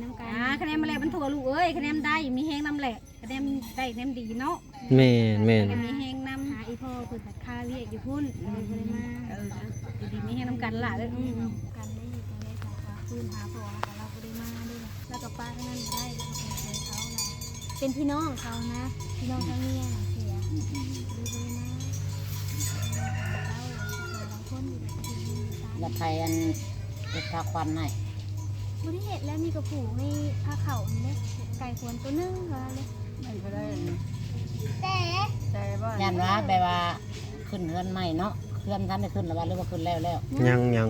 ນຳກັນ ອ່າ ຄະແນນມາແລ້ວມັນທົ່ວລູກເອີຍ ຄະແນນໄດ້ມີແຮງນຳແຫຼະ ຄະແນນໄດ້ຄະແນນດີເນາະ. ແມ່ນໆ ກໍມີແຮງນຳ ຫາອີ່ພໍ່ເພິ່ນກໍຄາວຽກຢູ່ພຸ້ນ ເອີ ບໍ່ໄດ້ມາ ເອີ ຢູ່ດີມີແຮງນຳກັນຫຼ້າເອີຍ. ອືມ ກັນນີ້ກໍເລີຍຈະຄືນຫາພໍ່ ແລ້ວກໍລາວບໍ່ໄດ້ມາເດ້ ລາວກໍປະທາງນັ້ນບໍ່ໄດ້ ລາວກໍໄປເຊີນເຂົານະ ເປັນພີ່ນ້ອງເຂົານະ ພີ່ນ້ອງທາງເມຍນະເສຍ ອືມໆ ເລີຍບໍ່ໄດ້ມາ ເອີ ເຂົາຫາຫຼາຍຄົນຢູ່ ແລ້ວໃຜອັນເຮັດພາຂວັນໃຫ້? ບໍ່ໄດ້ເຮັດແລ້ວ ມີກະປູໃຫ້ພາເຂົ້ານີ້ເດ້ ໄກ່ຂວັນໂຕໜຶ່ງວ່າເດ້ ແມ່ນບໍ່ໄດ້ ແຕ່ ແຕ່ບໍ່ ຢ້ານວ່າແບບວ່າຂຶ້ນເຮືອນໃໝ່ເນາະ ເຮືອນທັນໄດ້ຂຶ້ນແລ້ວວ່າ ຫຼືວ່າຂຶ້ນແລ້ວແລ້ວ? ຍັງ ຍັງ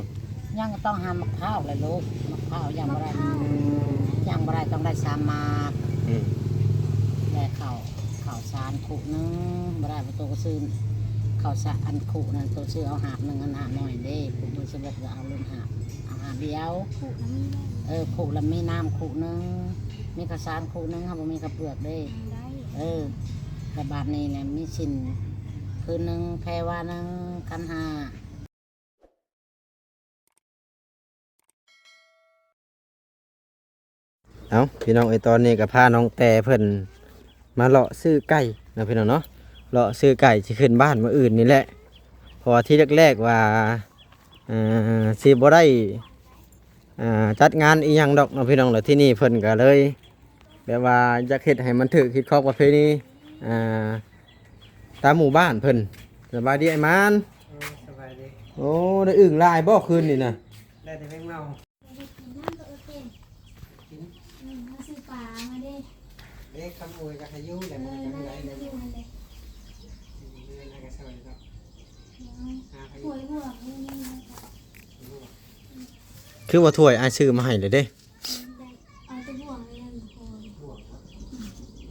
ຍັງ ຍັງກໍຕ້ອງຫາໝາກພ້າວແຫຼະລູກ ໝາກພ້າວຢ່າງບໍ່ໄດ້ ຢ່າງບໍ່ໄດ້ຕ້ອງໄດ້ສາມໝາກ ອືມ ແລະເຂົ້າ ເຂົ້າສານຄຸໜຶ່ງ ບໍ່ໄດ້ ໂຕກໍຊື້ເຂົ້າສານຄຸໜຶ່ງ ໂຕຊື້ເອົາຫາບໜຶ່ງ ອັນຫາບນ້ອຍເດ້ ຄຸມື້ສິບເອັດກໍເອົາລົງຫາບ ເອົາຫາບດຽວ ຄຸນະມີແລ້ວ ເອີ ຄຸລະມີນ້ຳຄຸໜຶ່ງ ມີເຂົ້າສານຄຸໜຶ່ງ ເຮົາບໍ່ມີເຂົ້າເປືອກເດ້ ໄດ້ ເອີ ແລະບາດນີ້ແຫຼະມີສິນຄືນໜຶ່ງ ແພວາໜຶ່ງ ຂັນຫ້າ. ເອົ້າ ພີ່ນ້ອງເອີຍ ຕອນນີ້ກໍພານ້ອງແຕ່ເພິ່ນມາເລາະຊື້ໄກ່ເນາະ ພີ່ນ້ອງເນາະ ເລາະຊື້ໄກ່ຊິຂຶ້ນບ້ານມື້ອື່ນນີ້ແຫຼະ ເພາະວ່າທີແລກໆວ່າ ເອີ ຊິບໍ່ໄດ້ ອ່າ ຈັດງານອີ່ຫຍັງດອກເນາະພີ່ນ້ອງ ແລ້ວທີນີ້ເພິ່ນກໍເລີຍແບບວ່າຢາກເຮັດໃຫ້ມັນຖືກຮີດຄອງປະເພນີ ອ່າ ຕາມໝູ່ບ້ານເພິ່ນ. ສະບາຍດີອ້າຍໝານ. ໂອ້ ສະບາຍດີ. ໂອ້ ໄດ້ອຶ່ງຫຼາຍບໍ່ຄືນນີ້ນະ? ໄດ້ແຕ່ແມງເມົາ. ກິນ ອືມ ເຮົາຊື້ປາມາເດ້. ເດ້ ຄຳໂອຍກໍໃຫ້ຢູ່ແຫຼະ ເອີ ມັນກໍ ນັ້ນແຫຼະ ຢູ່ຫັ້ນແຫຼະ ອືມ ເຮືອນໃຫ້ກໍຊ່ອຍເນາະ. ຫາໃຜ ຖ້ວຍ ບ່ວງ ນີ້ ນີ້ ຄືວ່າຖ້ວຍອ້າຍຊື້ມາໃຫ້ແລ້ວເດ້. ເອົາແຕ່ບ່ວງນີ້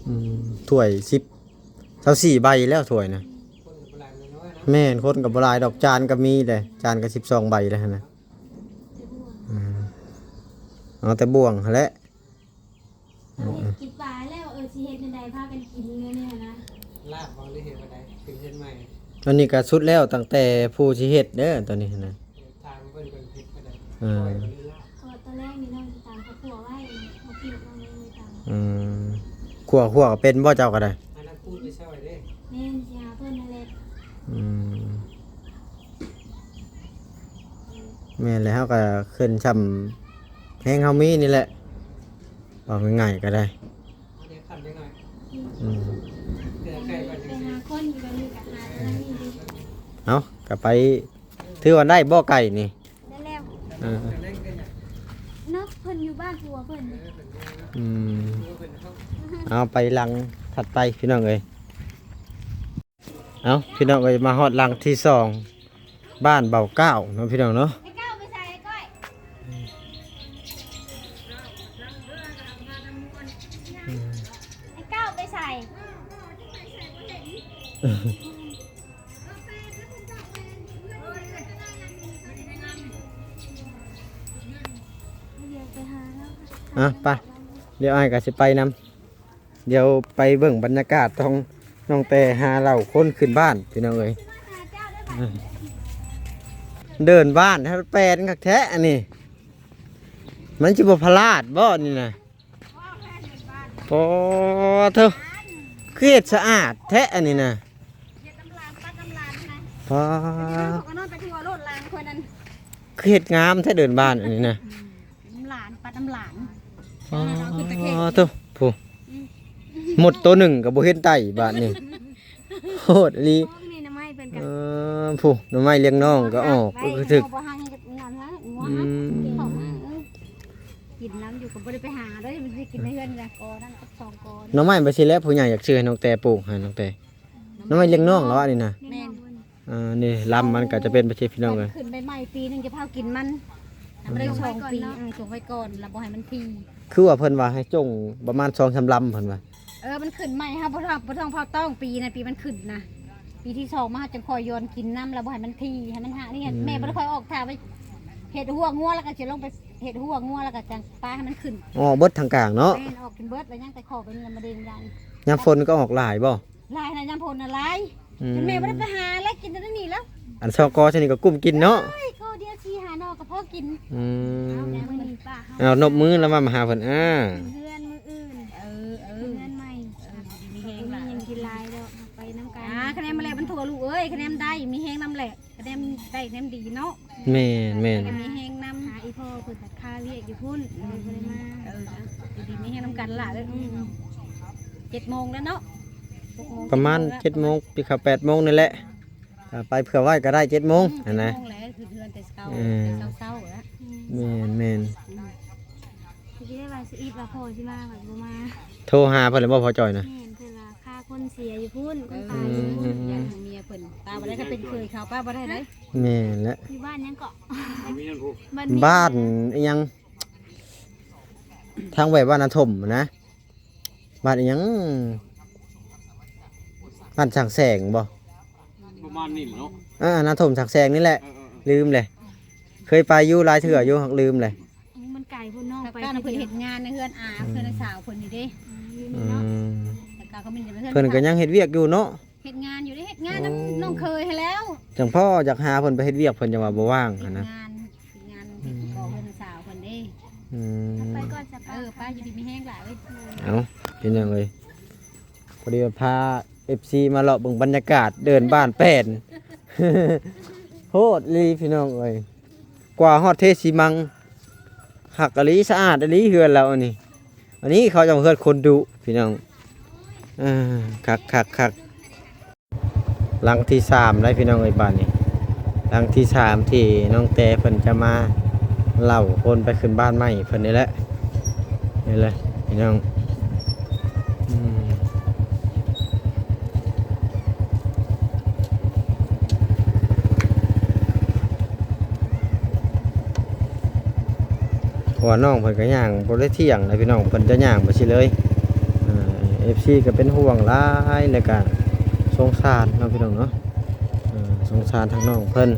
ອືມ ຖ້ວຍສິບ ຊາວສີ່ໃບແລ້ວຖ້ວຍນະ. ແມ່ນ ຄົນກໍບໍ່ຫຼາຍດອກ ຈານກໍມີແຫຼະ ຈານກໍສິບສອງໃບແລ້ວຫັ້ນນະ. ອືມ ເອົາແຕ່ບ່ວງຫັ້ນແຫຼະ. ເອີ ກິນປາແລ້ວ ເອີ ຊິເຮັດແນວໃດ ພາກັນກິນແນວນີ້ຫັ້ນນະ. ລາບບໍ່ ຫຼືເຮັດແນວໃດ ຂຶ້ນເຮືອນໃໝ່? ອັນນີ້ກໍສຸດແລ້ວ ຕັ້ງແຕ່ຜູ້ຊິເຮັດເດີ ຕອນນີ້ຫັ້ນນະ. ຖາມເພິ່ນເພິ່ນເຮັດແນວໃດ? ເອີ ເພາະວ່າຕອນແລກນີ້ນ້ອງຊິຕຳເຂົ້າຂົ້ວໄວ້ ມາກິນນ້ອງເລີຍຕຳ. ອືມ ຂົ້ວ ຂົ້ວກໍເປັນບໍ່ເຈົ້າກໍໄດ້? ອັນນັ້ນຂູດໄປຊ່ອຍເດ້. ແມ່ນ ຊິຫາເພິ່ນນັ້ນແຫຼະ. ອືມ ແມ່ນແຫຼະ ເຮົາກໍຂຶ້ນຊ່ຳແຮງເຮົາມີນີ້ແຫຼະ ເວົ້າງ່າຍໆກໍໄດ້. ອືມ ໄປຫາຄົນຢູ່ແບບນີ້ກໍຫາແຕ່ນັ້ນນີ້ເດ້. ເອົາ ກໍໄປ ຖືວ່າໄດ້ບໍ່ໄກ່ນີ້? ໄດ້ແລ້ວ. ເອີ ເນາະ ເພິ່ນຢູ່ບ້ານຜົວເພິ່ນ. ອືມ ເອົາ ໄປຫຼັງຖັດໄປ ພີ່ນ້ອງເອີຍ. ເອົ້າ ພີ່ນ້ອງເອີຍ ມາຮອດຫຼັງທີສອງ ບ້ານເບົາກ້າວເນາະ ພີ່ນ້ອງເນາະ. ໄອ້ກ້າວໄປໃສ ໄອ້ກ້ອຍ? ອືມ ໄອ້ກ້າວໄປໃສ? ອ່ະ ໄປ ດຽວອ້າຍກໍຊິໄປນຳ. ດຽວໄປເບິ່ງບັນຍາກາດຂອງນ້ອງແຕ່ຫາເຫຼົ່າຄົນຂຶ້ນບ້ານ ພີ່ນ້ອງເອີຍ. ເດີ່ນບ້ານແທ້ ແປນຄັກແທ້ອັນນີ້ ມັນຊິບໍ່ພະລາດບໍ່ນີ້ນະ? ໂອ້ໂທ້ ຄືເຮັດສະອາດແທ້ອັນນີ້ນະ. ເຮັດນຳຫຼານ ປັດນຳຫຼານນະ. ປາ ເຂົາກໍນອນໄປທົ່ວໂລດ ຫຼານຂ້ອຍນັ້ນ ຄືເຮັດງາມແທ້ເດີ່ນບ້ານອັນນີ້ນະ. ອືມ ນຳຫຼານ ປັດນຳຫຼານ. ອໍ ໂທ້ ຜູ້ ອືມ ໝົດໂຕໜຶ່ງກໍບໍ່ເຫັນໄຕ້ບາດນີ້ ໂຫດອີ່ຫຼີ. ນີ້ໜໍ່ໄມ້ເພິ່ນກໍ ເອີ ຜູ້ໜໍ່ໄມ້ລ້ຽງນ້ອງກໍອອກ ກໍຄືຖືກ ບໍ່ຫາເຮັດນັ້ນລະ ອືມ ກິນນຳຢູ່ກໍບໍ່ໄດ້ໄປຫາເດ້ ມັນຊິກິນໃນເຮືອນລະ ກໍນັ້ນກັບສອງກໍ. ໜໍ່ໄມ້ໄປຊິແລ້ວ ຜູ້ໃຫຍ່ຢາກຊື້ໃຫ້ນ້ອງແຕ່ປູກ ໃຫ້ນ້ອງແຕ່ ໜໍ່ໄມ້ລ້ຽງນ້ອງລະ ອັນນີ້ນະ. ແມ່ນ. ອ່າ ນີ້ລຳມັນກໍຈະເປັນປະເທດ ພີ່ນ້ອງເອີຍ ຂຶ້ນໃໝ່ໆ ປີໜຶ່ງຈະພາວກິນມັນ ໃຫ້ມັນໄດ້ສອງປີ ເອີ ຈົ່ງໄວ້ກ່ອນ ແລ້ວບໍ່ໃຫ້ມັນພີ. ຄືວ່າເພິ່ນວ່າໃຫ້ຈົ່ງປະມານສອງສາມລຳ ເພິ່ນວ່າ. ເອີ ມັນຂຶ້ນໃໝ່ ເຮົາບໍ່ຕ້ອງ ບໍ່ຕ້ອງເຝົ້າຕ້ອງປີນະ ປີມັນຂຶ້ນນະ ປີທີສອງມາເຮົາຈັ່ງຄ່ອຍຢອນກິນນຳ ແລ້ວບໍ່ໃຫ້ມັນພີ ໃຫ້ມັນຫາກນີ້. ອືມ ແມ່ບໍ່ໄດ້ຄ່ອຍອອກ ຖ້າໄປເຮັດຮົ້ວງົວ ແລ້ວກໍຊິລົງໄປເຮັດຮົ້ວງົວ ແລ້ວກໍຈັ່ງປາໃຫ້ມັນຂຶ້ນ. ອອກເບິດທາງກາງເນາະ. ແມ່ນ ອອກກິນເບິດ ແລ້ວຍັງແຕ່ຂໍເປັນລະມະເຮັງຢ່າງ. ຍາມຝົນກໍອອກຫຼາຍບໍ່? ຫຼາຍນະ ຍາມຝົນນະຫຼາຍ. ອືມ ຈົນແມ່ບໍ່ໄດ້ໄປຫາແລ້ວ ກິນແຕ່ໃນນີ້ແລ້ວ. ອັນສອງກໍຊະນີ້ກໍກຸ້ມກິນເນາະ. ໂອ້ຍ ກໍດຽວຊິຫ ຫາໜໍ່ກໍພໍກິນ. ອືມ ເອົາ ແມ່ນມື້ນີ້ປ້າເຮົາ ເອົາ ນົບມືລະມາຫາເພິ່ນ ອ່າ ເຮືອນມື້ອື່ນ ເອີ ເອີ ເຮືອນໃໝ່ ເອີ ດີມີແຮງຫຼາຍ ຍັງກິນຫຼາຍດອກ ໄປນຳກັນ ອ່າ ຄະແນນມາແລ້ວມັນທົ່ວລູກເອີຍ ຄະແນນໄດ້ ມີແຮງນຳແຫຼະ ຄະແນນໄດ້ ຄະແນນດີເນາະ. ແມ່ນໆ ມີແຮງນຳ ຫາອີ່ພໍ່ເພິ່ນ ຄາວຽກຢູ່ພຸ້ນ ເອີ ເລີຍບໍ່ໄດ້ມາ ເອີ ເອີ ດີມີແຮງນຳກັນຫຼະ ອືມ ເຈັດໂມງແລ້ວເນາະ ຫົກໂມງ ປະມານເຈັດໂມງ ເຈັດໂມງ ຊິເຂົ້າແປດໂມງນີ້ແຫຼະ ອ່າ ໄປເພື່ອໄວ້ກໍໄດ້ ເຈັດໂມງ ອືມ ຫັ້ນນະ ເຈັດໂມງແຫຼະ ຄືເຮືອນແຕ່ເຊົ້າ ເອີ ແຕ່ເຊົ້າໆແລ້ວ ອືມ ແມ່ນໆ ອືມ ຊິໄດ້ວ່າຊິອິດວ່າພໍ່ຊິມາ ບັດບໍ່ມາ ໂທຫາເພິ່ນແລ້ວບໍ່ ພໍ່ຈ່ອຍນະ? ແມ່ນ ເພິ່ນວ່າຄາຄົນເສຍຢູ່ພຸ້ນ ຄົນຕາຍຢູ່ພຸ້ນ ເອີ ຢ້ານເມຍເພິ່ນ ປາບໍ່ໄດ້ ຄັນເປັນເຂີຍເຂົາ ປາບໍ່ໄດ້ເດ້. ແມ່ນແຫຼະ ຢູ່ບ້ານຫຍັງເກາະ? ບ້ານອີ່ຫຍັງ ທາງແຫວະບ້ານນາຖົມນະ ບ້ານອີ່ຫຍັງ ບ້ານຊ່າງແສງບໍ່? ປະມານນີ້ແຫຼະເນາະ ເອີ ນາຖົມຊ່າງແສງນີ້ແຫຼະ ເອີໆໆ ລືມເລີຍ ເຄີຍໄປຢູ່ຫຼາຍເທື່ອຢູ່ ຫາກລືມເລີຍ. ໂອ້ ມັນໄກພຸ້ນ ນ້ອງໄປ ແຕ່ກ່ອນເພິ່ນເຮັດງານໃນເຮືອນອາ ອືມ ເຮືອນນ້າສາວເພິ່ນນີ້ເດ້ ອືມ ເນາະ ອືມ ແຕ່ເກົ່າກໍມີແຕ່ເຮືອນ ເພິ່ນກໍຍັງເຮັດວຽກຢູ່ເນາະ ເຮັດງານຢູ່ເດ້ ເຮັດງານນຳ ໂອ້ ນ້ອງເຂີຍຫັ້ນແລ້ວ ຈັ່ງພໍຢາກຫາເພິ່ນໄປເຮັດວຽກ ເພິ່ນຈັ່ງວ່າບໍ່ວ່າງຫັ້ນນະ ເຮັດງານ ເຮັດງານ ອືມ ເຮັດຢູ່ກໍເຮືອນນ້າສາວເພິ່ນເດ້ ອືມ ໄປກ່ອນຊະ ເອີ ໄປ ຢູ່ດີມີແຮງຫຼາຍເວີ້ຍ ເອົ້າ ເປັນຫຍັງເອີຍ ພໍດີວ່າພາເອັຟຊີມາເລາະເບິ່ງບັນຍາກາດເດີ່ນບ້ານແປ້ນ ໂພດອີ່ຫຼີພີ່ນ້ອງເອີຍ ກວ່າຮອດເທສີມັງ ຄັກອີ່ຫຼີ ສະອາດອີ່ຫຼີເຮືອນລາວອັນນີ້ ອັນນີ້ເຂົາເຈົ້າເຮືອນຄົນດຸພີ່ນ້ອງ ເອີ ຄັກໆໆ ຫຼັງທີສາມໄດ໋ພີ່ນ້ອງເອີຍ ບາດນີ້ ຫຼັງທີສາມທີ່ນ້ອງແຕເພິ່ນຈະມາເລົ່າຄົນໄປຂຶ້ນບ້ານໃໝ່ເພິ່ນນີ້ແຫຼະ ນີ້ແຫຼະພີ່ນ້ອງ ອືມ ເພາະວ່ານ້ອງເພິ່ນກໍຍ່າງບໍ່ໄດ້ທ່ຽງນະພີ່ນ້ອງ ເພິ່ນຈະຍ່າງໄປຊີ້ເລີຍ ເອີ ເອັຟຊີກໍເປັນຫ່ວງຫຼາຍ ແລ້ວກໍສົງສານເນາະພີ່ນ້ອງເນາະ ເອີ ສົງສານທາງນ້ອງເພິ່ນ.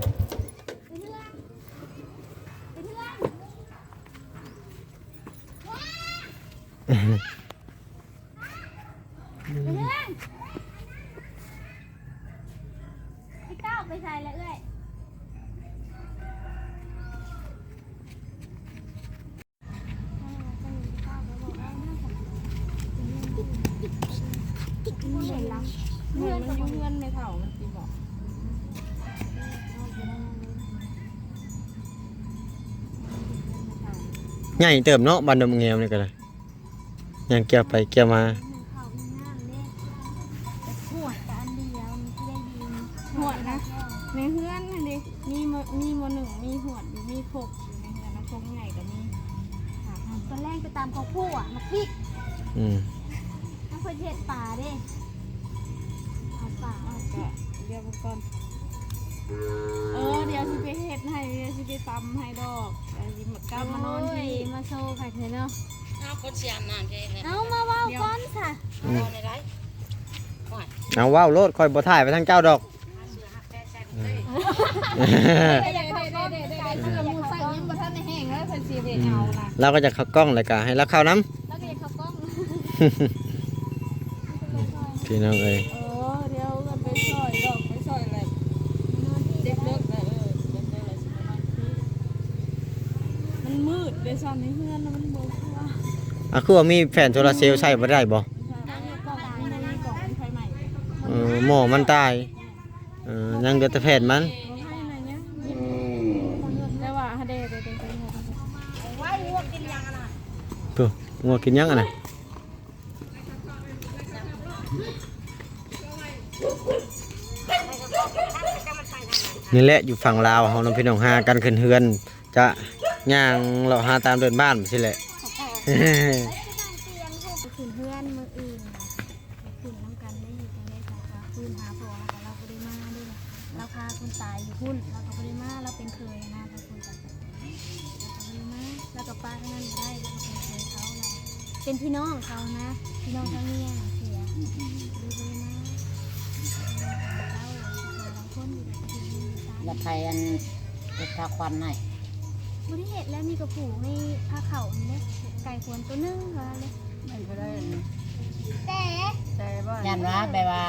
ໄອ້ເກົ້າໄປໃສລະເອື້ອຍ? ເຫັນລະ ເຮືອນ ມັນຢູ່ເຮືອນແມ່ເຖົ້າມັນຕິເບາະ ໃຫຍ່ເຕີບເນາະ ບ້ານດອນມະແງວນີ້ກໍໄດ້. ຍ່າງກ່ຽວໄປກ່ຽວມາ ຫວດນະ ໃນເຮືອນຫັ້ນເດ ມີ ມີໝໍ້ໜຶ່ງ ມີຫວດຢູ່ ມີຄົກຢູ່ໃນເຮືອນນະ ຄົກໃຫຍ່ກໍມີ. ຕອນແລງໄປຕຳເຂົ້າຂົ້ວ ໝາກພິກ ອືມ ເຮົາເຄີຍເຮັດປາເດ້ ເອົາປາ ເອົາກະ ດຽວກ່ອນ ເອີ ດຽວຊິໄປເຮັດໃຫ້ ດຽວຊິໄປຕຳໃຫ້ດອກ ດຽວຊິກັບມານອນພີ້ ໂອ້ຍ ມາໂຊຄັກແທ້ເນາະ. ເອົາຄົນຊິອາບນ້ຳເດ້ ເອົາມາເວົ້າກ່ອນຊະ ເວົ້າໄດ້ໄດ໋ ໂອ້ຍ ເອົາເວົ້າໂລດ ຂ້ອຍບໍ່ຖ່າຍໄປທາງເຈົ້າດອກ ເອີ ໄດ້ໆໆ ເສື້ອໝູ່ໃສ່ຍັງບໍ່ທັນໄດ້ແຫ້ງເລີຍ ເພິ່ນຊິໄດ້ເອົາລະ ລາວກໍຈະເຂົ້າກ້ອງ ແລ້ວກໍໃຫ້ລາວເຂົ້ານຳ ລາວກໍຢາກເຂົ້າກ້ອງ ພີ່ນ້ອງເອີຍ ເອີ ດຽວເອີ້ນໄປຊ່ອຍດອກ ໄປຊ່ອຍແຫຼະ ເດັກເລິກແລ້ວ ເອີ ເດັກເລິກແລ້ວຊິໄປນອນຄືນ ມັນມືດເດ້ຊັ້ນໃນເຮືອນນະ ມັນບໍ່ຄືວ່າ ອ່ະ ຄືວ່າມີແຜ່ນໂຊລາເຊວໃຊ້ບໍ່ໄດ້ບໍ່? ເອີ ໝໍ້ມັນຕາຍ ເອີ ຍັງເຫຼືອແຕ່ແຜ່ນມັນ ແຕ່ວ່າ ເດ້ ເດ້ ເດ້ ເດ້ ເດ້ ໂອ້ ງົວກິນຫຍັງຫັ້ນນະ? ນີ້ແຫຼະ ຢູ່ຝັ່ງລາວເຮົາເນາະ ພີ່ນ້ອງ ຫາກັນຂຶ້ນເຮືອນ ຈະຍ່າງເລາະຫາຕາມເດີ່ນບ້ານຊີ້ແຫຼະ ຂຶ້ນເຮືອນມື້ອື່ນ ຂຶ້ນນຳກັນໄດ້ເຮັດຈັ່ງໃດ ຈະ ຈະຄືນຫາພໍ່ ແລ້ວກໍລາວບໍ່ໄດ້ມາເດ້ ລາວຄາຄົນຕາຍຢູ່ພຸ້ນ ລາວກໍບໍ່ໄດ້ມາ ລາວເປັນເຂີຍນະ ລາວກໍບໍ່ໄດ້ມາ ລາວກໍປະທາງນັ້ນບໍ່ໄດ້ ລາວກໍເປັນເຂີຍເຂົາ ລາວເປັນພີ່ນ້ອງເຂົານະ ພີ່ນ້ອງທາງເມຍນະເສຍ ກໍເລີຍບໍ່ໄດ້ມາ ລາວ ລາວຄົນຢູ່ແບບທີ່ມີຢູ່ຕາຍ ແລ້ວໃຜອັນເຮັດພາຂວັນໃຫ້? ບໍ່ໄດ້ເຮັດແລ້ວ ມີກະປູໃຫ້ພາເຂົ້ານີ້ແຫຼະ ໄກ່ຂວັນໂຕໜຶ່ງວ່າເລີຍ ແຕ່ ແຕ່ບໍ່ ຢ້ານວ່າແບບວ່າ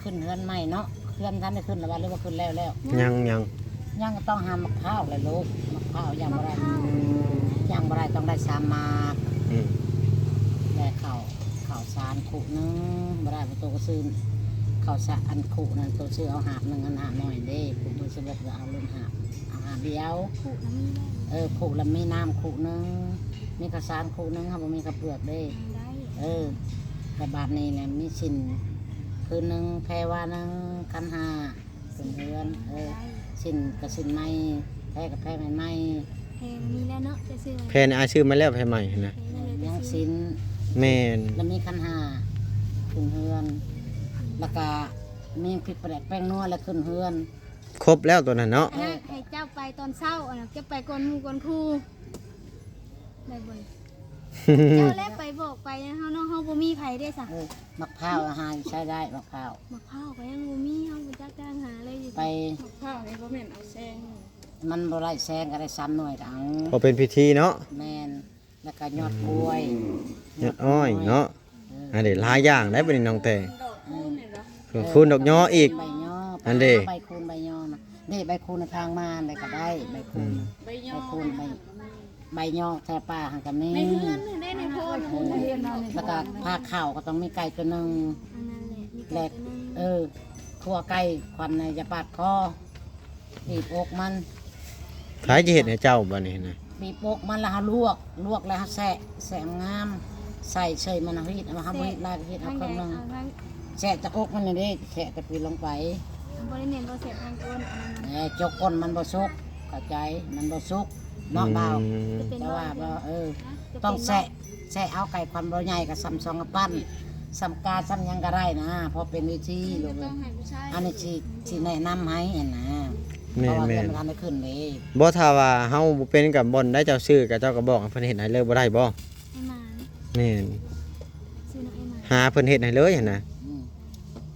ຂຶ້ນເຮືອນໃໝ່ເນາະ ເຮືອນທັນໄດ້ຂຶ້ນແລ້ວບໍ່ ຫຼືວ່າຂຶ້ນແລ້ວແລ້ວ? ຍັງ ຍັງ ຍັງກໍຕ້ອງຫາໝາກພ້າວແຫຼະລູກ ໝາກພ້າວຍັງບໍ່ໄດ້ ຍັງບໍ່ໄດ້ ຕ້ອງໄດ້ສາມໝາກ ອືມ ແລະເຂົ້າ ເຂົ້າສານຄຸໜຶ່ງ ບໍ່ໄດ້ ໂຕກໍຊື້ເຂົ້າສານ ອັນຄຸໜຶ່ງ ໂຕຊື້ເອົາຫາບໜຶ່ງ ອັນຫາບນ້ອຍເດ້ ຄຸມື້ສິບເອັດກໍເອົາລົງຫາບ ເອົາຫາບດຽວ ຄຸນະມີແລ້ວ ເອີ ຄຸລະມີນ້ຳຄຸໜຶ່ງ ມີເຂົ້າສານຄຸໜຶ່ງ ເຮົາບໍ່ມີເຂົ້າເປືອກເດ້ ໄດ້ ເອີ ແຕ່ບາດນີ້ແຫຼະ ມີສິ້ນຄືນໜຶ່ງ ແພວາໜຶ່ງ ຂັນຫ້າ ຂຶ້ນເຮືອນ ເອີ ສິ້ນກະສິ້ນໃໝ່ ແພກະແພໃໝ່ໆ ແພມີແລ້ວເນາະ ຈະຊື້ ແພນີ້ອ້າຍຊື້ມາແລ້ວ ແພໃໝ່ຫັ້ນນະ ແພນັ້ນແຫຼະ ຍັງສິ້ນ ແມ່ນ ລະມີຂັນຫ້າ ຂຶ້ນເຮືອນ ລະກະມີພິກປາແດກແປ້ງນົວ ລະຂຶ້ນເຮືອນ ຄົບແລ້ວໂຕນັ້ນເນາະ ອັນນັ້ນໃຫ້ເຈົ້າໄປຕອນເຊົ້າ ອັນນັ້ນເຈົ້າໄປກ່ອນໝູ່ກ່ອນຄູ່ ໄດ້ບໍ່? ເຈົ້າແຫຼະໄປບອກໄປເຮົາເນາະ ເຮົາບໍ່ມີໃຜເດ້ຊະ ເອີ ໝາກພ້າວຫາຢູ່ໃສໄດ້ ໝາກພ້າວ ໝາກພ້າວກໍຍັງບໍ່ມີ ເຮົາບໍ່ຈັກທາງຫາເລີຍ ໄປ ໝາກພ້າວນີ້ບໍ່ແມ່ນເອົາແຊງ ມັນບໍ່ໄດ້ແຊງ ກໍໄດ້ສາມໜ່ວຍກໍເອົາ ພໍເປັນພິທີເນາະ ແມ່ນ ແລ້ວກໍຍອດກ້ວຍ ຍອດອ້ອຍເນາະ ເອີ ອັນນີ້ຫຼາຍຢ່າງໄດ໋ບັດນີ້ນ້ອງແຕ ດອກຄູນນີ້ເນາະ ເອີ ຄູນດອກຍໍອີກ ໃບຍໍ ອັນເດ້ ໃບຄູນໃບຍໍນະ ເດ້ ໃບຄູນທາງມາໄດ້ກໍໄດ້ ໃບຄູນ ອືມ ໃບຍໍ ໃບຄູນໃບ ໃບຍໍແຖວປ່າຫັ້ນກໍມີ ໃນເຮືອນ ໃນ ໃນໂພນ ແລ້ວກໍພາເຂົ້າກໍຕ້ອງມີໄກ່ຕົວໜຶ່ງ ອັນນັ້ນແຫຼະ ມີໄກ່ຕົວໜຶ່ງ ເອີ ຂົ້ວໄກ່ຄວັນໃນຢ່າປາດຄໍ ບີບອົກມັນ ໃຜຈະເຮັດໃຫ້ເຈົ້າບາດນີ້ນະ ບີບອົກມັນແລ້ວເຮົາລວກ ລວກແລ້ວເຮົາແຊະ ແຊະງາມ ໃສ່ເສີຍມັນ ເຮົາຮີດ ເຮົາບໍ່ຮີດຫຼາຍ ເຮົາຮີດເອົາເຄິ່ງໜຶ່ງ ແຊະແຕ່ອົກມັນນີ້ເດ້ ແຊະແຕ່ປີລົງໄປ ບໍ່ໄດ້ແມ່ນບໍ່ແຊະທາງກົ້ນ ອັນນັ້ນ ເອີ ຈົກກົ້ນມັນບໍ່ສຸກ ເຂົ້າໃຈ ມັນບໍ່ສຸກເນາະ ອືມ ບ່າວ ແຕ່ວ່າບໍ່ ເອີ ຕ້ອງແຊະ ແຊະເອົາໄກ່ຄວັນບໍ່ໃຫຍ່ກໍສ່ຳສອງກຳປັ້ນ ສ່ຳກາສ່ຳຫຍັງກໍໄດ້ນະ ພໍເປັນວິທີ ອັນນີ້ຊິ ຊິແນະນຳໃຫ້ຫັ້ນນະ ແມ່ນໆ ເພາະວ່າເຮືອນມັນທັນໄດ້ຂຶ້ນເດ້ ບໍ່ ຖ້າວ່າເຮົາບໍ່ເປັນກັບບ່ອນໃດ ເຈົ້າຊື້ກໍເຈົ້າກໍບອກໃຫ້ເພິ່ນເຮັດໃຫ້ເລີຍ ບໍ່ໄດ້ບໍ່? ອ້າຍໝານ ແມ່ນ ຊື່ນ້ອງອ້າຍໝານ ຫາເພິ່ນເຮັດໃຫ້ເລີຍຫັ້ນນະ ອືມ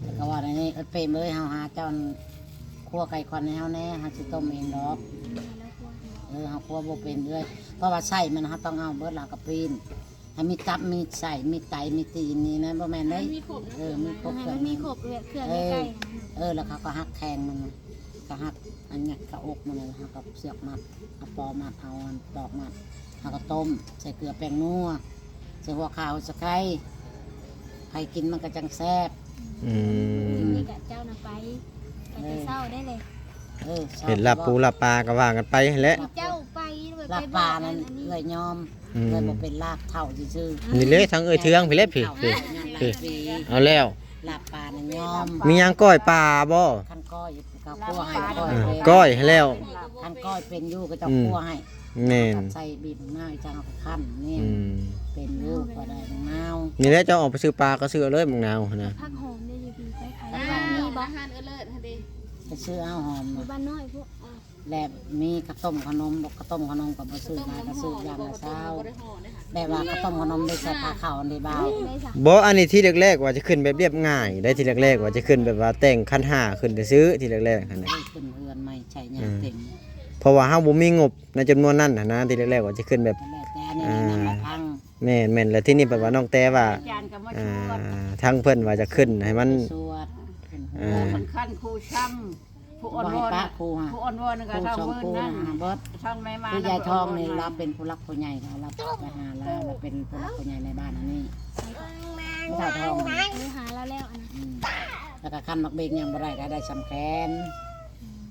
ແລ້ວກໍວ່າໃນນີ້ ເອີ ເປມເອີຍ ເຮົາຫາເຈົ້າ ຂົ້ວໄກ່ຄວັນໃຫ້ເຮົາແດ່ ເຮົາຊິຕົ້ມເອງດອກ ເອີ ເຮົາຂົ້ວບໍ່ເປັນເອື້ອຍ ເພາະວ່າໄສ້ມັນເຮົາຕ້ອງເອົາເບິດ ແລ້ວກໍປີ້ນ ໃຫ້ມີຕັບ ມີໄສ້ ມີໄຕ ມີຕີນ ມີນັ້ນ ບໍ່ແມ່ນເດ້ ມີຄົບ ເອີ ມີຄົບ ໃຫ້ມັນມີຄົບເຄື່ອງໃນໄກ່ ເອີ ແລ້ວເຂົາກໍຫັກແຂ້ງມັນ ກໍຫັກອັນຫຍັດເຂົ້າອົກມັນ ແລ້ວເຮົາກໍເຊືອກມັດ ເອົາປໍມັດ ເອົາອັນຕອກມັດ ເຮົາກໍຕົ້ມ ໃສ່ເກືອແປ້ງນົວ ໃສ່ຫົວຂາວ ໃສ່ໄຂ່ ໃຜກິນມັນກໍຈັ່ງແຊບ ອືມ ມື້ອື່ນນີ້ກະເຈົ້ານະໄປ ໄປແຕ່ເຊົ້າໄດ້ເລີຍ ເອີ ເຮັດລາບປູລາບປາກໍວ່າກັນໄປຫັ້ນແຫຼະ ເຈົ້າໄປ ລາບປານັ້ນເອື້ອຍຍອມ ອືມ ເອື້ອຍບໍ່ເປັນລາບເຖົ້າຊື່ໆ ນີ້ເລີຍ ທາງເອື້ອຍເທືອງພີ້ແຫຼະ ພີ້ ເອົາແລ້ວ ລາບປານັ້ນຍອມ ມີຫຍັງ ກ້ອຍປາບໍ່? ຄັນກ້ອຍ ກໍຂົ້ວໃຫ້ ເອີ ກ້ອຍ ກ້ອຍໃຫ້ແລ້ວ ຄັນກ້ອຍເປັນຢູ່ກໍເຈົ້າ ອືມ ຂົ້ວໃຫ້ ແມ່ນ ໃສ່ບີບມະນາວ ຈັ່ງເອົາໄປຄັ້ນນີ້ ອືມ ເປັນຢູ່ ພໍໄດ້ມະນາວ ນີ້ແຫຼະ ເຈົ້າອອກໄປຊື້ປາກໍຊື້ເອົາເລີຍ ໝາກນາວຫັ້ນນະ ຜັກຫອມເດ້ຢູ່ພີ້ ໄປຂາຍ ມີບໍ່? ອາຫານເອີເລີດຫັ້ນເດ້ ໄປຊື້ເອົາຫອມ ຢູ່ບ້ານນ້ອຍພຸ້ນ ແລະມີເຂົ້າຕົ້ມເຂົ້າໜົມ ເຂົ້າຕົ້ມເຂົ້າໜົມກໍບໍ່ຊື້ຫຼາຍ ກໍຊື້ຢ່າງລະຊາວ ແບບວ່າເຂົ້າຕົ້ມເຂົ້າໜົມໄດ້ໃສ່ພາເຂົ້າອັນເດບ່າວ ບໍ່ ອັນນີ້ທີແລກໆວ່າຈະຂຶ້ນແບບລຽບງ່າຍໄດ໋ ທີແລກໆວ່າຈະຂຶ້ນແບບວ່າແຕ່ງຂັນຫ້າຂຶ້ນຊື່ໆ ທີແລກໆຫັ້ນນະ ເອີ ຂຶ້ນເຮືອນໃໝ່ໃສ່ຍາເຕັມ ເພາະວ່າເຮົາບໍ່ມີງົບໃນຈຳນວນນັ້ນຫັ້ນນະ ທີແລກໆວ່າຈະຂຶ້ນແບບ ແຕ່ອັນນີ້ແນະນຳໃຫ້ຟັງ ແມ່ນໆ ແລ້ວທີນີ້ແບບວ່ານ້ອງແຕວ່າ ອາຈານກໍມາຊວນ ອ່າ ທາງເພິ່ນວ່າຈະຂຶ້ນໃຫ້ມັນ ສວດ ເອີ ເພິ່ນຂັ້ນຄູຊ້ຳ ຜູ້ອ່ອນວອນ ຜູ້ອ່ອນວອນກໍທາງເມີນນັ້ນ ທາງແມ່ມາ ຄືຍາຍທອງນີ້ລາວເປັນຜູ້ຫຼັກຜູ້ໃຫຍ່ ເຮົາລາວໄປຫາລາວ ລາວເປັນຜູ້ຫຼັກຜູ້ໃຫຍ່ໃນບ້ານອັນນີ້ ເຖົ້າທອງ ໄປຫາລາວແລ້ວອັນນັ້ນ ອືມ ແລ້ວກໍຄັນໝາກເບັງຍັງບໍ່ໄດ້ ກໍໄດ້ສຳແຂນ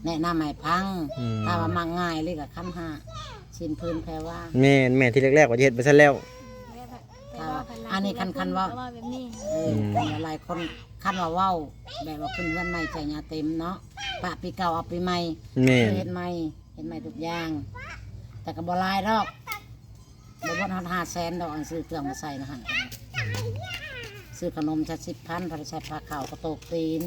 ແນະນຳໃຫ້ຟັງ ອືມ ຖ້າວ່າມັກງ່າຍເລີຍກໍຄັນຫ້າ ສິ້ນພື້ນແພວາ ແມ່ນໆ ທີແລກໆວ່າຈະເຮັດໄປຊັ້ນແລ້ວ ແລ້ວ ອັນນີ້ຄັນ ຄັນເວົ້າ ເອີ ອືມ ຄັນວ່າຫຼາຍຄົນ ຄັນວ່າເວົ້າແບບວ່າຂຶ້ນເຮືອນໃໝ່ໃສ່ຍາເຕັມເນາະ ປະປີເກົ່າເອົາປີໃໝ່ ແມ່ນ ເຮັດໃໝ່ ເຮັດໃໝ່ທຸກຢ່າງ ແຕ່ກໍບໍ່ຫຼາຍດອກ ບໍ່ເບິດຮອດຫ້າແສນດອກ ອັນຊື້ເຄື່ອງມາໃສ່ນະຫັ້ນ ຊື້ຂະໜົມຊະສິບພັນ ພໍໄດ້ໃສ່ຜ້າຂາວ ກະໂຕກຕີນ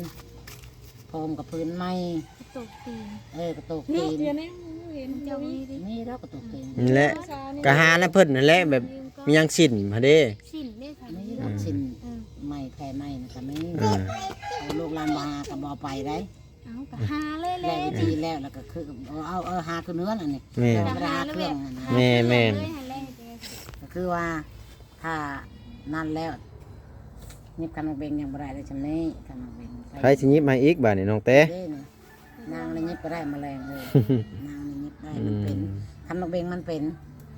ພ້ອມກັບພື້ນໃໝ່ ກະໂຕກຕີນ ເອີ ກະໂຕກຕີນ ເຈົ້າມີ ມີແລ້ວກະໂຕກຕີນ ນີ້ແຫຼະ ກະຫານຳເພິ່ນຫັ້ນແຫຼະ ແບບມີຫຍັງສິ້ນຫັ້ນເດ້ ສິ້ນເດ້ ມີດອກ ອືມ ສິ້ນ ເອີ ໄໝ້ແພໄໝ້ນະກະມີ ເອີ ເອີ ລູກຫຼານບໍ່ຫາກະບໍ່ໄປໄດ໋ ເອົາກະຫາເລີຍແຫຼະ ແລ້ວວິທີແລ້ວ ແລ້ວກະຄື ເອົາ ເອົາ ເອົາຫາຂຶ້ນເຮືອນອັນນີ້ ແມ່ນ ເອົາຫາເຄື່ອງຫັ້ນນະ ແມ່ນໆ ກະຄືວ່າ ຖ້ານັ້ນແລ້ວ ຫຍິບຄັນໝາກເບັງຍັງບໍ່ໄດ້ເລີຍ ຊ່ຳນີ້ ຄັນໝາກເບັງ ໃຜຊິຫຍິບໃຫ້ອີກບາດນີ້ ນ້ອງແຕ ເດ້ນີ້ ໄປ ນາງນີ້ຫຍິບກໍໄດ້ ມະແລງເອີຍ ນາງນີ້ຫຍິບໄດ້ ມັນເປັນ ອືມ ຄັນໝາກເບັງມັນເປັນ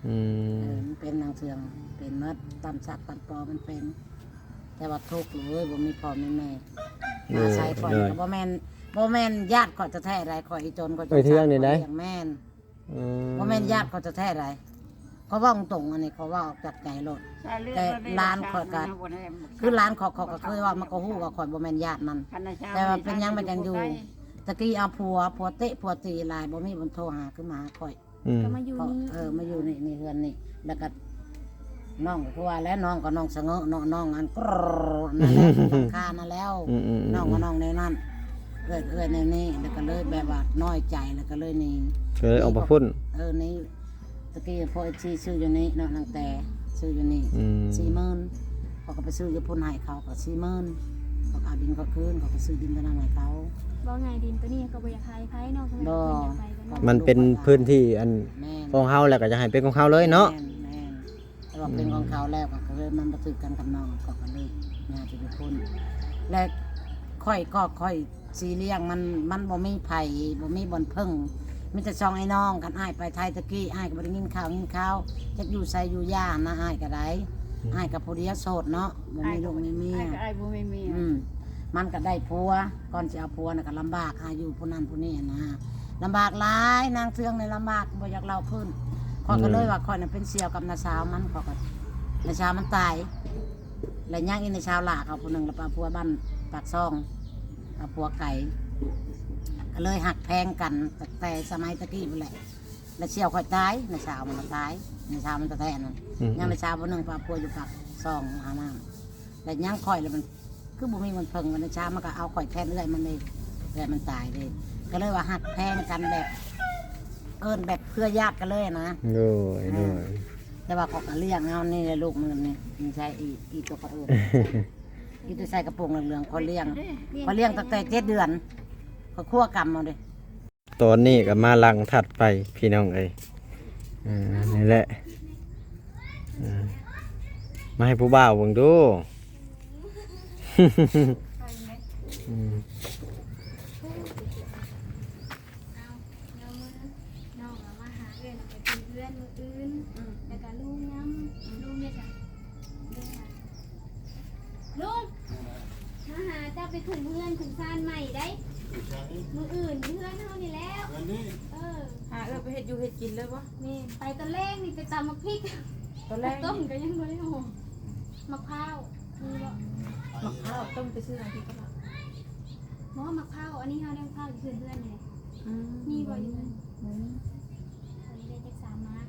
ອືມ ເອີ ມັນເປັນນາງເຊື່ອງ ເປັນໝົດ ຕຳສັກຕຳປໍມັນເປັນ ແຕ່ວ່າທຸກເລີຍ ບໍ່ມີພໍ່ມີແມ່ ໂດຍ ອາໄສຂ້ອຍ ໂດຍ ກໍບໍ່ແມ່ນ ບໍ່ແມ່ນຍາດຂ້ອຍແທ້ໆໃດ ຂ້ອຍອີ່ຕົນ ຂ້ອຍ ເອີຍ ເທື່ອນີ້ໃດ ຂ້ອຍລ້ຽງ ແມ່ນ ອືມ ບໍ່ແມ່ນຍາດຂ້ອຍແທ້ໆໃດ ຂ້ອຍເວົ້າຕົງໆ ອັນນີ້ຂ້ອຍເວົ້າອອກຈາກໃຈໂລດ ແຕ່ຫຼານຂ້ອຍກໍ ຄືຫຼານຂ້ອຍ ຂ້ອຍກໍເຄີຍເວົ້າ ມັນກໍຮູ້ວ່າຂ້ອຍບໍ່ແມ່ນຍາດມັນ ແຕ່ວ່າເປັນຫຍັງມັນຈັ່ງຢູ່ ຕະກີ້ເອົາຜົວ ຜົວເຕະຜົວຕີຫຼາຍ ບໍ່ມີຄົນໂທຫາ ຄືມາຫາຂ້ອຍ ອືມ ກໍມາຢູ່ນີ້ ເອີ ມາຢູ່ນີ້ ໃນເຮືອນນີ້ ແລ້ວກໍ ນ້ອງກໍຄືວ່າແຫຼະ ນ້ອງກໍນ້ອງສະເຫງາະເນາະ ນ້ອງອັນ ນັ້ນແຫຼະ ຫຼັງຄານັ້ນແລ້ວ ອືມໆໆໆ ນ້ອງກໍນ້ອງແນວນັ້ນ ເອື້ອຍ ເອື້ອຍແນວນີ້ ແລ້ວກໍເລີຍແບບວ່ານ້ອຍໃຈ ແລ້ວກໍເລີຍໜີ ກໍເລີຍອອກໄປພຸ້ນ ເອີ ໜີ ຕະກີ້ພວກເອັຟຊີຊື້ຢູ່ນີ້ເນາະ ນາງແຕຊື້ຢູ່ນີ້ ອືມ ສີ່ໝື່ນ ເຂົາກໍໄປຊື້ຢູ່ພຸ້ນໃຫ້ເຂົາກໍສີ່ໝື່ນ ເຂົາກໍເອົາດິນເຂົາຄືນ ເຂົາກໍຊື້ດິນຕົວນັ້ນໃຫ້ເຂົາ ເວົ້າງ່າຍດິນຕົວນີ້ກໍບໍ່ຢາກຂາຍໃຜເນາະ ບໍ່ ມັນເປັນພື້ນທີ່ອັນ ແມ່ນ ຂອງເຮົາ ແລ້ວກໍຢາກໃຫ້ເປັນຂອງເຮົາເລີຍເນາະ ແມ່ນໆ ແຕ່ວ່າເປັນຂອງເຂົາແລ້ວ ອືມ ກໍເລີຍມັນບໍ່ຖືກກັນກັບນ້ອງ ເຂົາກໍເລີຍຍ້າຍໄປຢູ່ພຸ້ນ ແລະຂ້ອຍກໍຂ້ອຍຊິລ້ຽງມັນ ມັນບໍ່ມີໃຜ ບໍ່ມີບ່ອນເພິ່ງ ມີແຕ່ຊ່ອງອ້າຍນ້ອງ ຄັນອ້າຍໄປໄທຕະກີ້ ອ້າຍກໍບໍ່ໄດ້ຍິນຂ່າວຍິນຂ່າວ ຈັກຢູ່ໃສຢູ່ຢານະ ອ້າຍກໍໄດ້ ອືມ ອ້າຍກໍຜູ້ດຽວໂສດເນາະ ບໍ່ມີລູກມີເມຍ ອ້າຍກໍອ້າຍບໍ່ມີເມຍ ອືມ ມັນກໍໄດ້ຜົວ ກ່ອນຊິເອົາຜົວນະກໍລຳບາກ ຫາຢູ່ຜູ້ນັ້ນຜູ້ນີ້ນະ ລຳບາກຫຼາຍ ນາງເຊື່ອງນີ້ລຳບາກ ບໍ່ຢາກເລົ່າຄືນ ຂ້ອຍກໍເລີຍວ່າ ອືມ ຂ້ອຍນະເປັນສ່ຽວກັບນ້າສາວມັນ ຂ້ອຍກໍ ນ້າສາວມັນຕາຍ ແລະຍັງອີກນ້າສາວຫຼ້າເຂົາຜູ້ໜຶ່ງ ລະໄປເອົາຜົວບ້ານປາກຊ່ອງ ເອົາຜົວໄກ ກໍເລີຍຮັກແພງກັນຕັ້ງແຕ່ສະໄໝຕະກີ້ພຸ້ນແຫຼະ ລະສ່ຽວຂ້ອຍຕາຍ ນ້າສາວມັນກໍຕາຍ ນ້າສາວມັນແທ້ໆນັ້ນ ອືມ ຍັງນ້າສາວຜູ້ໜຶ່ງໄປເອົາຜົວຢູ່ປາກຊ່ອງ ອານ້ຳ ແລະຍັງຂ້ອຍ ລະມັນຄືບໍ່ມີມັນເພິ່ງ ວ່ານ້າສາວມັນກໍເອົາຂ້ອຍແທນເອື້ອຍມັນເດ້ ເອື້ອຍມັນຕາຍເດ້ ກໍເລີຍວ່າຮັກແພງກັນແບບ ເອີ້ນແບບເພື່ອຍາດກັນເລີຍນະ ໂດຍ ເອີ ໂດຍ ແຕ່ວ່າເຂົາກໍລ້ຽງເອົານີ້ແຫຼະ ລູກມັນນີ້ ມັນໃຊ້ອີ ອີຕົວເຂົາເອີ້ນ ອີຕົວໃສ່ກະໂປງເຫຼືອງໆ ຂ້ອຍລ້ຽງ ຂ້ອຍລ້ຽງຕັ້ງແຕ່ເຈັດເດືອນ ຂ້ອຍຄົວກຳເອົາເດ້ ຕອນນີ້ກໍມາຫຼັງຖັດໄປ ພີ່ນ້ອງເອີຍ ອ່າ ນີ້ແຫຼະ ອ່າ ມາໃຫ້ຜູ້ບ່າວເບິ່ງດູ ອືມ ເອົາ ເອົາມື້ ນ້ອງລະມາຫາເອື້ອຍ ລະໄປເຮືອນມື້ອື່ນ ອືມ ລະກະລຸງນຳ ອືມ ລຸງເຮັດຫຍັງ? ລຸງຫຍັງ? ລຸງ ມາຫາເຈົ້າໄປຂຶ້ນເຮືອນຂຶ້ນຊານໃໝ່ໄດ໋ ຢູ່ໃສ? ມື້ອື່ນເຮືອນເຮົານີ້ແຫຼ້ວ ເຮືອນນີ້? ເອີ ຫາເອື້ອຍໄປເຮັດຢູ່ເຮັດກິນເລີຍບໍ່? ແມ່ນ ໄປຕອນແລງນີ້ໄປຕຳໝາກພິກ ຕອນແລງ ຕົ້ມກໍຍັງບໍ່ໄດ້ຫອມ ໝາກພ້າວ ມີບໍ່? ໝາກພ້າວຕົ້ມໄປຊື້ເອົາທີ່ຕະຫຼາດ ບໍ່ ໝາກພ້າວ ອັນນີ້ເຮົາໄດ້ໝາກພ້າວຢູ່ເຮືອນນີ້ແຫຼະ ອືມ ມີບໍ່ຢູ່ເຮືອນ? ບໍ່ມີ ອັນນີ້ໄດ້ຈັກສາມໝາກ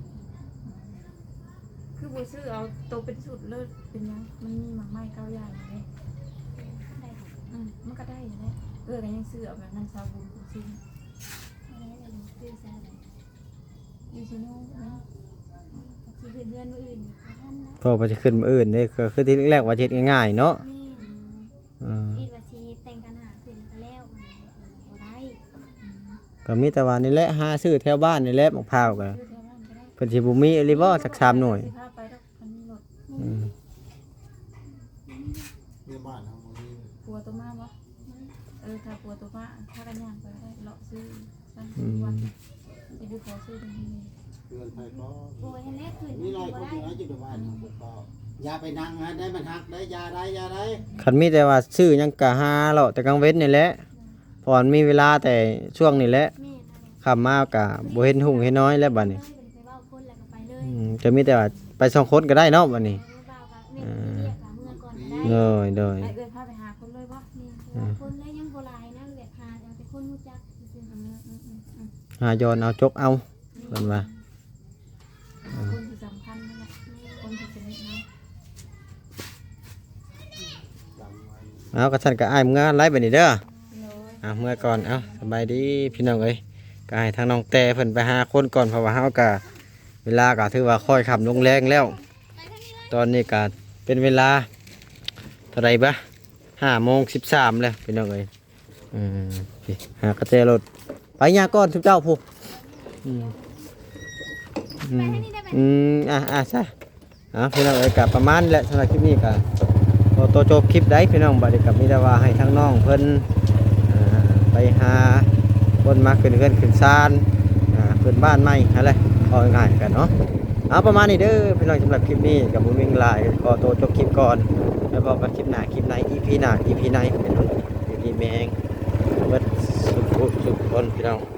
ຄືບໍ່ຊື້ເອົາໂຕເປັນຊຸດເລີຍ ເປັນຫຍັງ? ມັນມີໝາກໄມ້ເກົ້າຢ່າງເດ້ ໄດ້ບໍ່? ອືມ ມັນກໍໄດ້ຢູ່ແຫຼະ ເອື້ອຍກໍຍັງຊື້ເອົາແບບນັ້ນ ຊາວບຸນຊື້ ບໍ່ໄດ້ເລີຍ ຊື້ໃສ? ຢູ່ເຊໂນ ຊິຂຶ້ນເຮືອນມື້ອື່ນ ບໍ່ທັນນະ ເພາະວ່າຊິຂຶ້ນມື້ອື່ນເດ້ ກໍຄືທີ່ແລກວ່າຊິເຮັດງ່າຍໆເນາະ ແມ່ນ ເອີ ຄິດວ່າຊິແຕ່ງຂັນຫ້າຂຶ້ນກໍແລ້ວ ມັນບໍ່ໄດ້ ອືມ ກໍມີແຕ່ວ່ານີ້ແຫຼະ ຫາຊື້ແຖວບ້ານນີ້ແຫຼະ ໝາກພ້າວກໍ ຊື້ແຖວບ້ານກໍໄດ້ ເພິ່ນຊິບໍ່ມີອີ່ຫຼີບໍ່ ຈັກສາມໜ່ວຍ ຊິພາໄປດອກ ຄັນມີລົດ ອືມ ໃນບ້ານເຮົາບໍ່ມີ ຜົວໂຕມາບໍ່? ເອີ ຖ້າຜົວໂຕມາ ພາກັນຍ່າງໄປກໍໄດ້ ເລາະຊື້ ອືມ ຊິໄປຂໍຊື້ເພິ່ນເຮືອນໃຜກໍ ໂອ້ຍ ຫັ້ນແຫຼະ ຂຶ້ນ ມີຫຼາຍຄົນຢູ່ນະ ຢູ່ໃນບ້ານເຮົາກໍ ຢ່າໄປນັ່ງຫັ້ນໄດ໋ ມັນຫັກໄດ໋ ຢ່າໄດ໋ ຢ່າໄດ໋ ຄັນມີແຕ່ວ່າຊື້ຫຍັງກໍຫາເລາະແຕ່ກາງເວັນນີ້ແຫຼະ ເພາະມັນມີເວລາແຕ່ຊ່ວງນີ້ແຫຼະ ແມ່ນ ຄ່ຳມາກໍບໍ່ເຫັນຮຸ່ງເຫັນນ້ອຍແລ້ວບາດນີ້ ອືມ ຈະມີແຕ່ວ່າໄປສອງຄົນກໍໄດ້ເນາະບາດນີ້ ເອີ ເອີ ເອີ ເອີ ເອີ ໂດຍ ໂດຍ ໃຫ້ເອື້ອຍພາໄປຫາຄົນເລີຍບໍ່? ແມ່ນ ເອີ ຄົນເລີຍຍັງບໍ່ຫຼາຍນະ ແບບຫາເອົາແຕ່ຄົນຮູ້ຈັກຊື່ໆ ຫາຍ້ອນເອົາຈົກເອົາ ເພິ່ນວ່າ ຄົນທີ່ສຳຄັນນັ້ນແຫຼະ ຄົນທີ່ສະໜິດເຮົາ ເອົາ ຄັນຊັ້ນກໍອ້າຍເມືອໄລບາດນີ້ເດີ ໂດຍ ເອົາ ເມືອກ່ອນ ເອົາ ສະບາຍດີພີ່ນ້ອງເອີຍ ກໍໃຫ້ທາງນ້ອງແຕ່ເພິ່ນໄປຫາຄົນກ່ອນ ເພາະວ່າເຮົາກໍ ເວລາກໍຖືວ່າຄ້ອຍຄ່ຳລົງແລງແລ້ວ ຕອນນີ້ກໍເປັນເວລາເທົ່າໃດບະ ຫ້າໂມງສິບສາມແລ້ວພີ່ນ້ອງເອີຍ ອືມ ຫາກະແຈລົດ ໄປຍ່າງກ່ອນຊຸມເຈົ້າພຸ້ນ ອືມ ອືມ ອືມ ອ່າ ອ່າ ຊະ ອ່າ ພີ່ນ້ອງເອີຍ ກະປະມານນີ້ແຫຼະ ສຳລັບຄລິບນີ້ກະຂໍໂຕຈົບຄລິບໄດ໋ພີ່ນ້ອງ ບາດນີ້ກະມີແຕ່ວ່າໃຫ້ທາງນ້ອງເພິ່ນ ອ່າ ໄປຫາ ຄົນມາຂຶ້ນເຮືອນຂຶ້ນຊານ ອ່າ ຂຶ້ນບ້ານໃໝ່ຫັ້ນແຫຼະ ເວົ້າງ່າຍໆກັນເນາະ. ເອົາ ປະມານນີ້ເດີພີ່ນ້ອງ ສຳລັບຄລິບນີ້ກໍບໍ່ມີຫຍັງຫຼາຍ ຂໍໂຕຈົບຄລິບກ່ອນ ແລ້ວພໍ້ກັນຄລິບໜ້າ ຄລິບໃນ ອີພີ ໜ້າ ອີພີໃນ ຢູ່ດີມີແຮງເບິດສຸກຄົນພີ່ນ້ອງ.